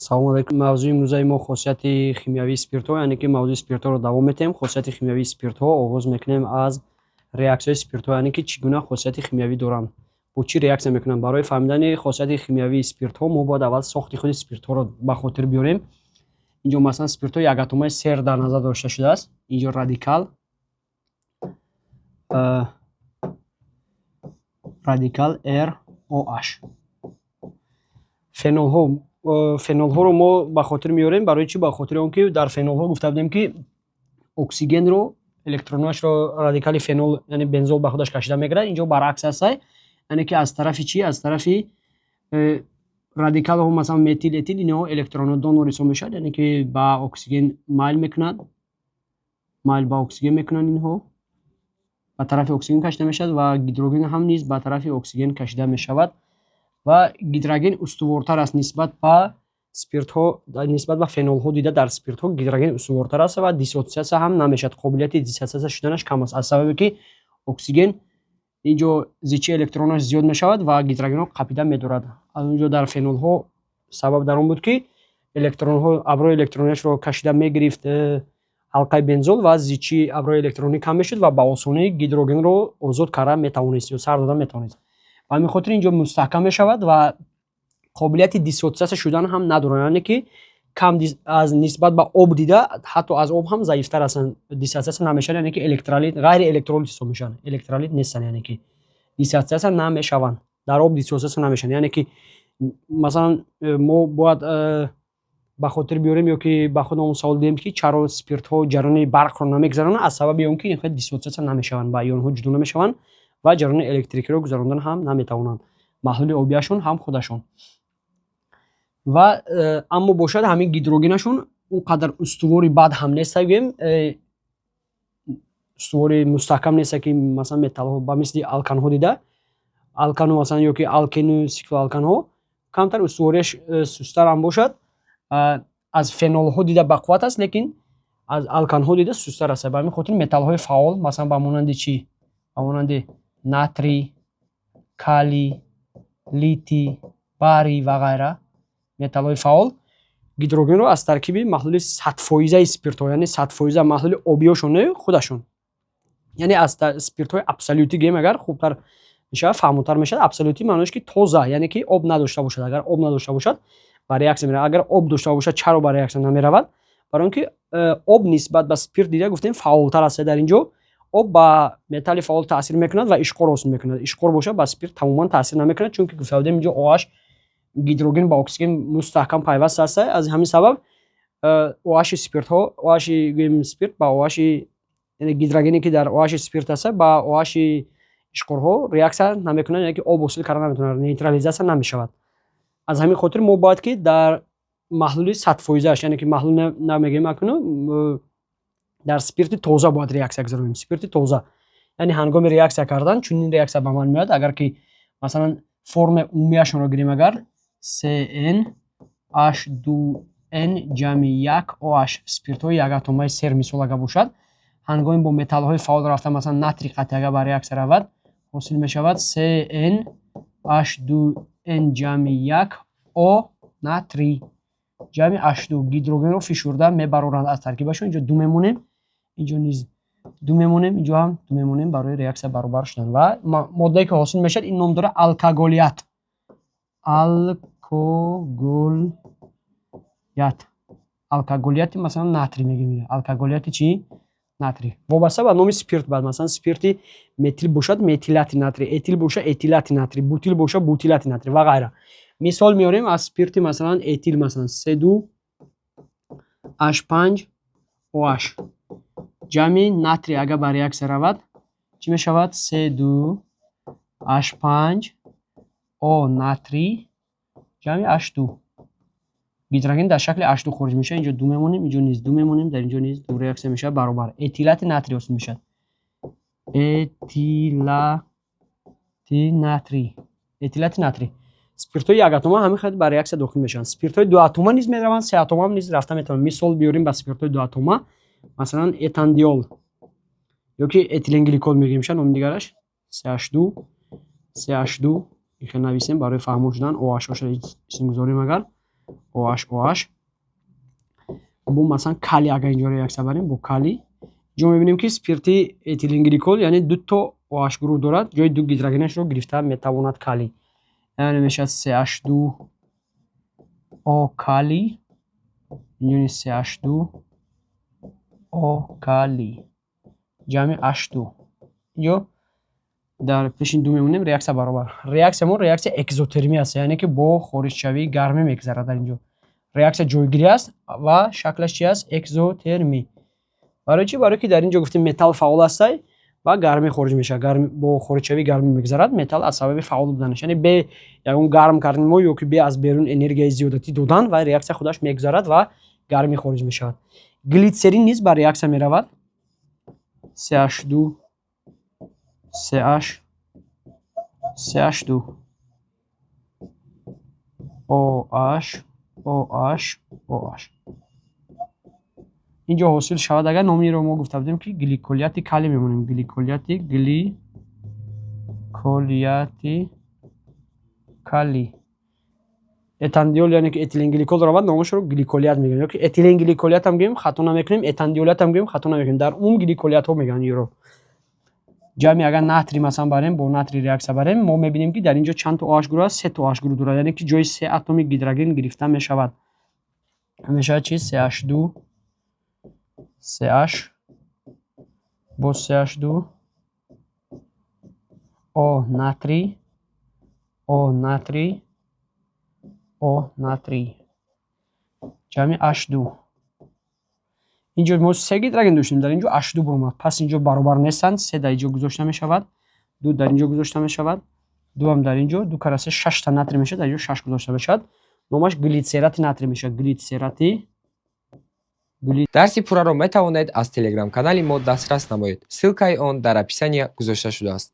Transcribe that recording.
Салому алайкум. Мавзӯи имрӯзаи мо хосияти химиявии спиртҳо, яъне ки мавзӯи спиртҳоро давом метиҳем. Хосияти химиявии спиртҳо оғоз мекунем аз реаксияҳои спиртҳо, яъне ки чӣ гуна хосияти химиявӣ доранд, бо чӣ реаксия мекунанд. Барои фаҳмидани хосияти химиявии спиртҳо мо бояд аввал сохти худи спиртҳоро ба хотир биёрем. Инҷо, масалан, спиртҳои якатомаи сер дар назар дошта шудааст. Инҷо радикал ROH. Фенолҳоро мо ба хотир меорем. Барои чӣ? Ба хотири он ки дар фенолҳо гуфта будем, ки оксигенро, электронашро радикали фенол, яъне бензол, ба худаш кашида мегирад. Инҷо баръакс ҳастай, яъне ки аз тарафи чӣ? Аз тарафи радикалҳо, масалан, метил, этил, инҳо электронҳо донор ҳисоб мешавад, яъне ки ба оксиген майл мекунад, майл ба оксиген мекунанд, инҳо ба тарафи оксиген кашида мешавад ва гидроген ҳам низ ба тарафи оксиген кашида мешавад. Ва гидроген устувортар аст нисбат ба спиртҳо, нисбат ба фенолҳо дида дар спиртҳо гидроген устувортар аст ва диссотсиатсия ҳам намешавад, қобилияти диссотсиатсия шуданаш кам аст, аз сабабе ки оксиген инҷо зичии электронаш зиёд мешавад ва гидрогенҳо қапида медорад. Аз он ҷо дар фенолҳо сабаб дар он буд, ки электронҳо, аброи электронияшро кашида мегирифт ҳалқаи бензол ва зичии аброи электронӣ кам мешуд ва ба осонӣ гидрогенро озод карда метавонист ё сар дода метавонист. Ба ҳамин хотир инҷо мустаҳкам мешавад ва қобилияти диссотсиатсия шудан ҳам надорад, яъне ки кам аз нисбат ба об дида, ҳатто аз об ҳам заифтар ҳастанд, диссотсиатсия намешаванд, яъне ки электролит, ғайри электролит ҳисоб мешаванд, электролит нестанд, яъне ки диссотсиатсия намешаванд, дар об диссотсиатсия намешаванд. Яъне ки, масалан, мо бояд ба хотир биёрем ё ки ба худамон савол диҳем, ки чаро спиртҳо ҷараёни барқро намегузаронанд? Аз сабаби он ки инҳо диссотсиатсия намешаванд, ба ионҳо ҷудо намешаванд ва ҷараёни электрикиро гузарондан ҳам наметавонанд, маҳлули обияшон ҳам худашон. Ва аммо бошад, ҳамин гидрогенашон он қадар устувори бад ҳам неста, гӯем, устувори мустаҳкам неста, ки масалан металлҳо, ба мисли алканҳо дида, алкану, масалан, ё ки алкену сиклоалканҳо камтар устувориаш сустар ҳам бошад, аз фенолҳо дида бақувват аст, лекин аз алканҳо дида сустар аст. Ба ҳамин хотир металлҳои фаъол, масалан, ба монанди чӣ? Ба монанди натрий, калий, литий, барий ва ғайра, металлҳои фаъол гидрогенро аз таркиби маҳлули 100-фоизаи спиртҳо, яъне 100-фоиза маҳлули обиёшон не, худашон, яъне аз спиртҳои абсолютӣ гӯем агар, хубтар мешавад, фаҳмотар мешавад. Абсолютӣ маъноаш ки тоза, яъне ки об надошта бошад. Агар об надошта бошад, ба реаксия меравад. Агар об дошта бошад, чаро ба реаксия намеравад? Барои он ки об нисбат ба спирт дида, гуфтем, фаъолтар аст. Дар ин ҷо об ба металли фаъол таъсир мекунад ва ишқор ҳосил мекунад. Ишқор бошад, ба спирт тамоман таъсир намекунад, чунки гуфта будем, инҷо OH гидроген ба оксиген мустаҳкам пайваст аст. Аз ҳамин сабаб OH спиртҳо, OH гӯем, спирт ба OH, яъне гидрогене ки дар OH спирт аст, ба OH ишқорҳо реаксия намекунад, яъне ки об ҳосил карда наметавонад, нейтрализатсия намешавад. Аз ҳамин хотир мо бояд ки дар маҳлули 100-фоизааш, яъне ки маҳлул намегӯем акну, дар спирти тоза бояд реаксия гузаронем. Спирти тоза, яъне ҳангоми реаксия кардан чунин реаксия ба амал меояд. Агар ки, масалан, формаи умумиашонро гирем агар, CN H2n ҷамъи як OH, спиртҳои якатомаи сер мисол агар бошад, ҳангоми бо металлҳои фаъол рафта, масалан, натрий қатъи агар ба реаксия равад, ҳосил мешавад CN H2n ҷамъи як O натрий ҷамъи H2. Гидрогенро фишурда мебароранд аз таркибашон. Инҷо ду мемонем, инҷо низ ду мемонем, инҷо ҳам ду мемонем барои реаксия баробар шудан. Ва моддае ки ҳосил мешавад, ин ном дорад алкоголият. Алкоголият, алкоголияти, масалан, натрий мегӯем. Алкоголияти чӣ? Натрий. Вобаста ба номи спирт баъд, масалан, спирти метил бошад, метилати натрий, этил боша, этилати натрий, бутил боша, бутилати натрий ва ғайра. Мисол меорем аз спирти, масалан, этил, масалан, C2H5OH ҷамъи натрий агар ба реаксия равад, чӣ мешавад? C2H5O натрий ҷамъи H2. Гидроген дар шакли H2 хориҷ мешавад. Инҷо ду мемонем, инҷо низ ду мемонем, дар инҷо низ ду. Реаксия мешавад баробар, этилати натрий ҳосил мешавад. Этилати натрий, этилати натрий. Спиртҳои якатома ҳамин хел ба реаксия дохил мешаванд. Спиртҳои дуатома низ мераванд, сеатома низ рафта метавонанд. Мисол биёрем ба спиртҳои дуатома, масалан, этандиол ё ки этиленгликол мегӯем ша номи дигараш, CH2 CH2 ихел нависем барои фаҳмо шудан. OH-ша исмгузорем агар, OH, OH. Бо масалан калий, агар инҷо реаксия барем бо калий, инҷо мебинем, ки спирти этиленгликол, яъне дуто OH гурӯҳ дорад, ҷои ду гидрогенашро гирифта метавонад калий. Яъне мешавад CH2 O калий, инҷо низ CH2 O калий ҷамъи H2. Инҷо дар пеши ду мемонем, реаксия баробар. Реаксия мо реаксия экзотермӣ аст, яъне ки бо хориҷшавии гармӣ мегузарад. Дар инҷо реаксия ҷойгирӣ аст ва шаклаш чи аст? Экзотермӣ. Барои чӣ? Барое ки дар ин ҷо гуфтем, металл фаъол астай ва гармӣ хориҷ мешавад. Бо хориҷшавии гармӣ мегузарад металл аз сабаби фаъол буданаш, яъне бе ягон гарм кардани мо ё ки бе аз берун энергияи зиёдатӣ додан ва реаксия худаш мегузарад ва гармӣ хориҷ мешавад. Глитсерин низ ба реаксия меравад: CH2, CH, CH2, OH, OH, OH. Инҷо ҳосил шавад агар, номиро мо гуфта будем, ки гликолияти калий мемонем. Гликолияти калий. Этандиол, яъне ки этиленгликол равад, номашро гликолият мегӯем. Ё ки этиленгликолиятам гӯем, хато намекунем, этандиолиятам гӯем, хато намекунем. Дар умум гликолиятҳо мегӯянд иро. Ҷамъи агар натрий масалан барем, бо натрий реаксия барем, мо мебинем, ки дар ин ҷо чанд то OH гурӯҳ аст? Се то OH гурӯҳ дорад, яъне ки ҷои се атоми гидроген гирифта мешавад. Мешавад чи? CH2, CH, боз CH2, O натрий, O натрий, O натрий ҷамъи H2. Инҷо мо се гидроген доштем, дар инҷо H2 баромад. Пас инҷо баробар нестанд. Се дар инҷо гузошта мешавад, ду дар инҷо гузошта мешавад, дуам дар инҷо. Ду кара се, шашта натрий мешавад, дар инҷо шаш гузошта мешавад. Номаш глитсерати натрий мешавад. Глитсерати. Дарси пурраро метавонед аз телеграм-канали мо дастрас намоед. Ссылкаи он дар описания гузошта шудааст.